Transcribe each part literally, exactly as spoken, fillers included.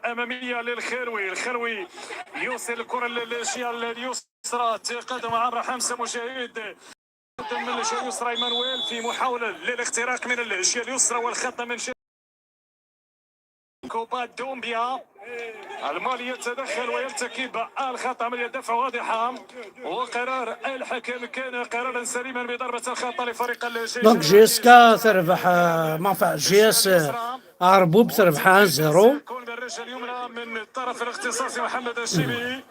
الأمامية للخيروي. الخيروي يوصل الكرة للجهة اليسرى، تقدم عبر حمزة مجاهد. من الجهة اليسرى إيمانويل في محاولة للاختراق من الجهة اليسرى، والخطأ من جهة كوبا دومبيا. المالي يتدخل ويرتكب الخطأ، عملية دفع واضحة، وقرار الحكم كان قرارا سليما بضربة الخطأ لفريق الجيش. Donc J S K تربح، آه، ما فا-، J S، آه، عربوب تربح واحد صفر. الكرة اليمنى من طرف الاختصاصي محمد الشيبي.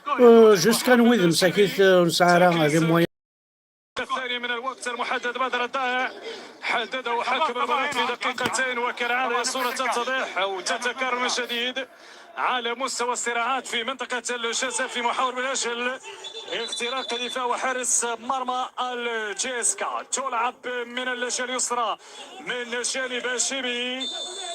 آه، juste كان ويد مساكيت، آه، نسعى راه هذه موية. الثاني من الوقت المحدد بدل الضائع، حدده حكم المباراة في دقيقتين، وكالعادة صورة تتضح وتتكرر من جديد على مستوى الصراعات في منطقة الجزاء في محاور من أجل اختراق دفاع وحارس مرمى الجي اس كا. تلعب من الجهة اليسرى من جانب الشيبي.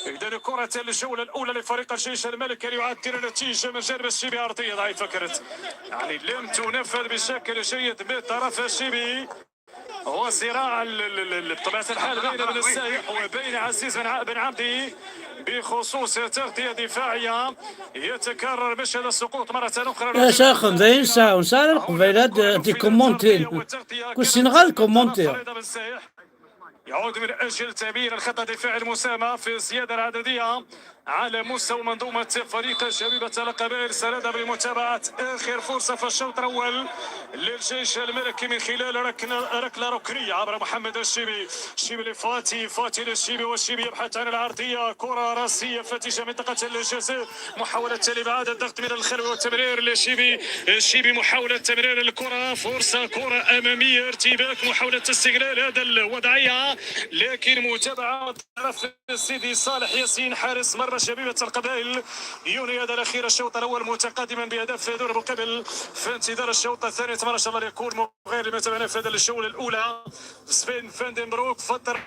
إذا كرة الجولة الأولى لفريق الجيش الملكي ليعدل النتيجة من جانب الشيبي، أرضية ضعيفة كانت، يعني، لم تنفذ بشكل جيد من طرف الشيبي. وصراع ال-، ال-، ال-، ال-، بطبيعة الحال بين بن السايح وبين عزيز بن ع-، بن عبدي بخصوص تغطية دفاعية. يتكرر مشهد السقوط مرة أخرى. يا شيخ، ذا ينسى، ونسى القبيلات دي كومونتين. كل سنغال كومونتين. يعود من أجل تأمين الخطة الدفاعية المساهمة في الزيادة العددية على مستوى منظومة فريق شبيبة القبائل. سندها بمتابعة آخر فرصة في الشوط الأول للجيش الملكي من خلال ركن-، ركلة ركنية عبر محمد الشيبي. الشيبي لفاتي، فاتي للشيبي، والشيبي يبحث عن العرضية، كرة راسية فاتجة منطقة الجزاء، محاولة لإبعاد الضغط من الخلف والتمرير للشيبي. الشيبي محاولة تمرير الكرة، فرصة، كرة أمامية، ارتباك، محاولة استغلال هذا الوضعية، لكن متابعة طرف سيدي صالح ياسين حارس مرمى شبيبة القبائل. يونيو هذا الأخير الشوط الأول متقدما بهدف دون مقابل، في انتظار الشوط الثاني. أتمنى إن شاء الله يكون مغير لما تابعنا في هذه الجولة الأولى. سفين فاندنبروك فترة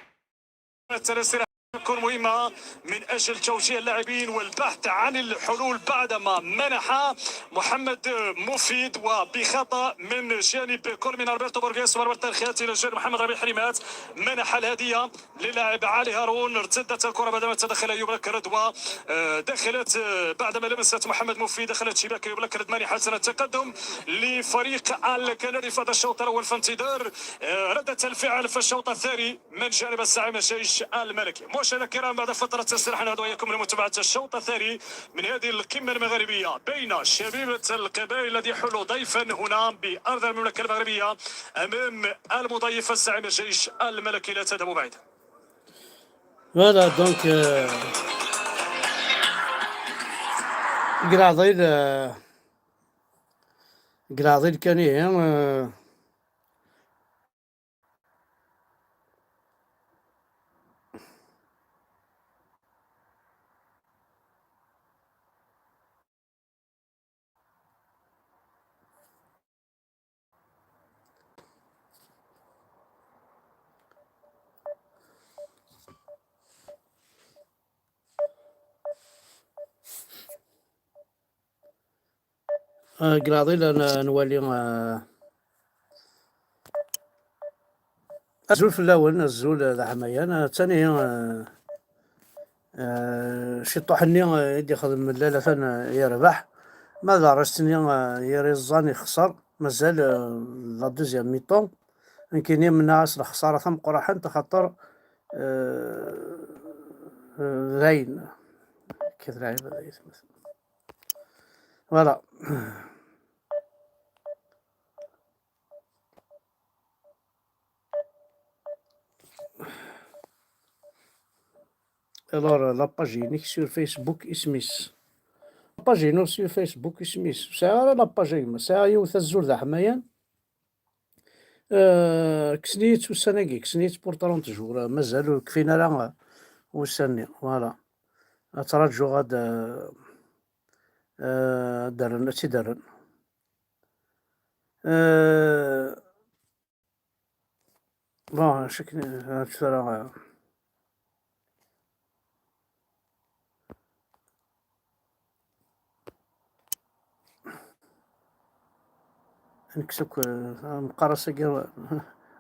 التنسيق تكون مهمة من أجل توجيه اللاعبين والبحث عن الحلول بعدما منح محمد مفيد وبخطأ من جانب كل من ألبرتو بورغيس، ومرمى الترخيات إلى جانب محمد ربيع حريمات، منح الهدية للاعب علي هارون. ارتدت الكرة بعدما تدخل أيوب لكرد، ودخلت، آه، بعدما لمست محمد مفيد، دخلت شباك أيوب لكرد، مانحة التقدم لفريق الكندي في هذا الشوط الأول، في انتظار، آه، ردة الفعل في الشوط الثاني من جانب الزعيم الجيش الملكي. مشاهدينا الكرام، بعد فترة استراحة نعود وإياكم لمتابعة الشوط الثاني من هذه القمة المغربية بين شبيبة القبائل الذي يحل ضيفا هنا بأرض المملكة المغربية أمام المضيف الزعيم الجيش الملكي. لا تذهبوا بعيدا. Voilà, donc, euh, Graḍil, euh, Graḍil kan ihi, euh, آه، Graḍil، أنا نولي، آه، azul fell-awen, azul d aḥmayan. آه، ثاني، آه، آه، ciṭṭuḥ-nni، آه، i d-ixdem Lalla atan, آه, yerbeḥ. Ma d arrest-nni, آه, yir iẓẓan ixṣer. Mazal, آه, la deuxième mi-temps. Nekkini mennaɣ-as lexṣara tameqqraḥant, axaṭer, آه، آه، d ayen. Kif lɛib ad yetmet. Voilà. Alors, la page-inek sur Facebook isem-is. La page-inu sur Facebook isem-is. Ur sɛiɣ ara la page a gma. Sɛiɣ yiwet, azul d aḥmayan. Euh, kksen-iyi-tt ussan-agi, kksen-iyi-tt pour trente jours. Mazal ur kfin ara, euh, ussan-nni. Voilà. Ad ttṛaǧuɣ ad, euh, euh, ad d-rren, ad tt-id-rren. Euh, bon, acu akken, euh, tura, euh, Nekkes akk, eh, meqqar ass-agi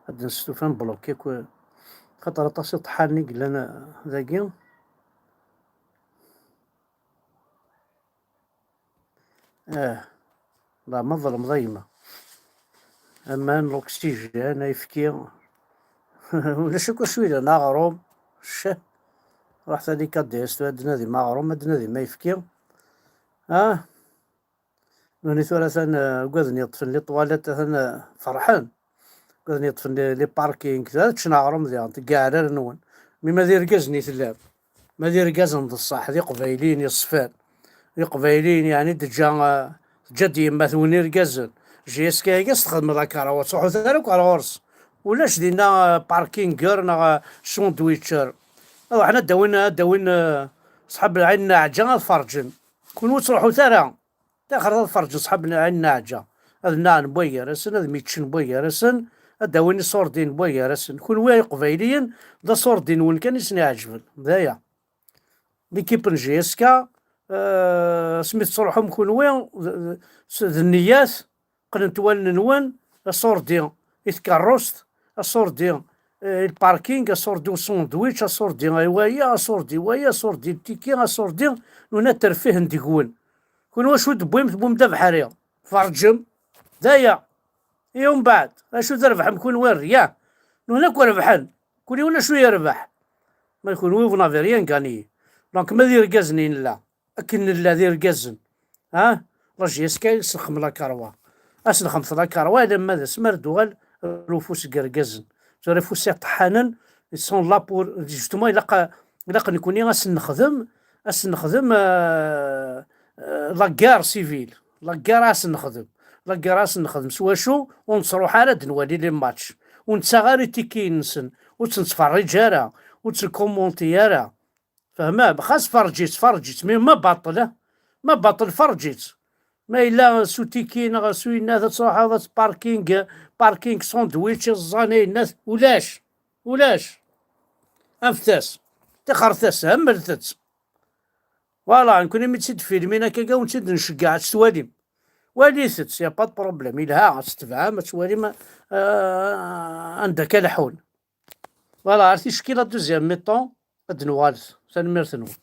ad d-nestufa, nbluki akk, eh, xaṭer aṭas iṭeḥḥalen i yellan, eh, dagi. Ah, la ma tḍelmeḍ a gma. Aman, l'oxygène, ayefki. Ulac akk acu yellan, aɣrum. Ccah. Ruḥ tali K D S, ad d-nadim aɣrum, ad d-nadim ayefki. Ah. Nuni tura atan, eh, ugaden yeṭṭfen les toilettes, atan, eh, ferḥen. Ugaden yeṭṭfen les, les parkings, tura ččen aɣrum diɣen, deg iɛrar-nwen. Mi ma d irgazen i tellam. Ma d irgazen d ṣṣeḥ, d iqbayliyen yeṣfan. D iqbayliyen, yeɛni, d-ǧǧa, eh, teǧǧa-d yemma-twen irgazen. J S K-agi s txedmeḍ akarwa, ur ttruḥut ara akk ar ɣur-s. Ulac dinna, eh, parkinger neɣ, eh, sandwicher. Ad ruḥen ad d-awin, ad d-awin, eh, ṣḥab lɛin n Ɛeǧǧa ad ferǧen. Kunwi ur ttruḥut ara. Taxert ad ferǧen ṣḥab n lɛin n Ɛeǧǧa. Ad nnaɛen n way gar-asen, ad mmiččen n way gar-asen, ad d-awin iṣurdiyen n way gar-asen. Kunwi ay iqbayliyen, d aṣurdi-nwen kan i sen-iɛeǧben. D aya. L'équipe n J S K, eh, asmi tettruḥum kunwi, d, d, s-, d nniyat, qqnent wallen-nwen, aṣurdi i tkeṛṛust, aṣurdi, eh, i lparking, aṣurdi i usandwich, aṣurdi i waya, aṣurdi i waya, aṣurdi n tiki, aṣurdi, nuna terfihen deg-wen. Kunwi acu d-tewwim? Tewwim-d abeḥri. Ferǧem. D aya. I umbeɛd, acu trebḥem kunwi? Rrya. Nuna akk rebḥen. Kunwi ulac u yerbeḥ. Ma kunwi, vous n'avez rien gagné. Donc, ma d irgazen i nella, akken nella d irgazen, ha? La J S K, ad s-nexdem la karwa. Ad s-nexdem la karwa, alamma d asmi ara d-tuɣal ar ufus n yergazen. Tura afus iṭeḥḥanen, ils sont là pour, justement, ilaq, ilaq nekni ad sen-nexdem, ad sen-nexdem, euh, euh, la guerre civile. La guerre ad sen-nexdem. La guerre ad sen-nexdem. S wacu? Ur nettruḥ ara ad nwali les matchs. Ur nettaɣ ara itikiyen-nsen. Ur tt-nettferriǧ ara. Ur tt-nkumunti ara. Fehmem? Xas ferǧ-itt, ferǧ-itt. Mais ma baṭel, eh? Ma baṭel, ferǧ-itt. Ma yella s utiki neɣ s uyennat ad truḥeḍ ad parking, parking sandwich, iẓẓan, ayennat, ulac. Ulac. Anfet-as. Tixret-as, hemmlet-tt. Voilà, nekni mi tt-id-filmin akka, ur tt-id-nceggeɛ, ad tt-twalim. Walit-tt, y a pas de problème. Yelha, ad tt-tebɛem, ad twalim, euh, anda akka leḥḥun. Voilà, ar ticki la deuxième mi-temps, ad d-nuɣal. Tanemmirt-nwen.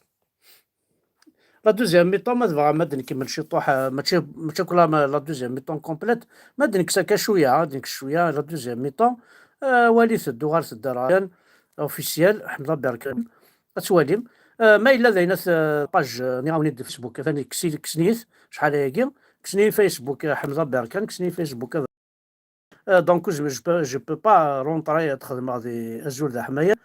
La deuxième mi-temps, ma tebɣam ad nkemmel ciṭuḥ, euh, mačči, mačči akk la, la deuxième mi-temps complète, ma d-nekkes akka cwiya, ad nekkes cwiya la deuxième mi-temps, euh, walit-d, uɣalet-d ar Ryan officiel, Ḥmed Aberkan, ad twalim. Euh, ma yella d ayen at, euh, page, euh, niɣawen-id Facebook, atan kkes-, kksen-iyi-t, acḥal ayagi, kksen-iyi Facebook, euh, Ḥmed Aberkan, kksen-iyi Facebook, euh, donc, je, je peux, je peux pas rentrer ad xedmeɣ di azul d aḥmayan.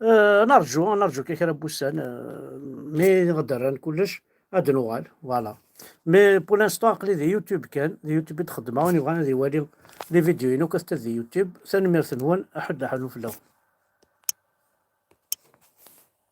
Euh, narǧu, narǧu kan kra n wussan, euh, mi ɣ-d-rran kullec, ad d-nuɣal, voilà. Mais pour l'instant, aql-i di YouTube kan, di YouTube i d-xeddmeɣ, win yebɣan ad iwali les vidéos-inu, kkatet-d di YouTube. Tanemmirt-nwen, aḥud aḥanu fell-awen.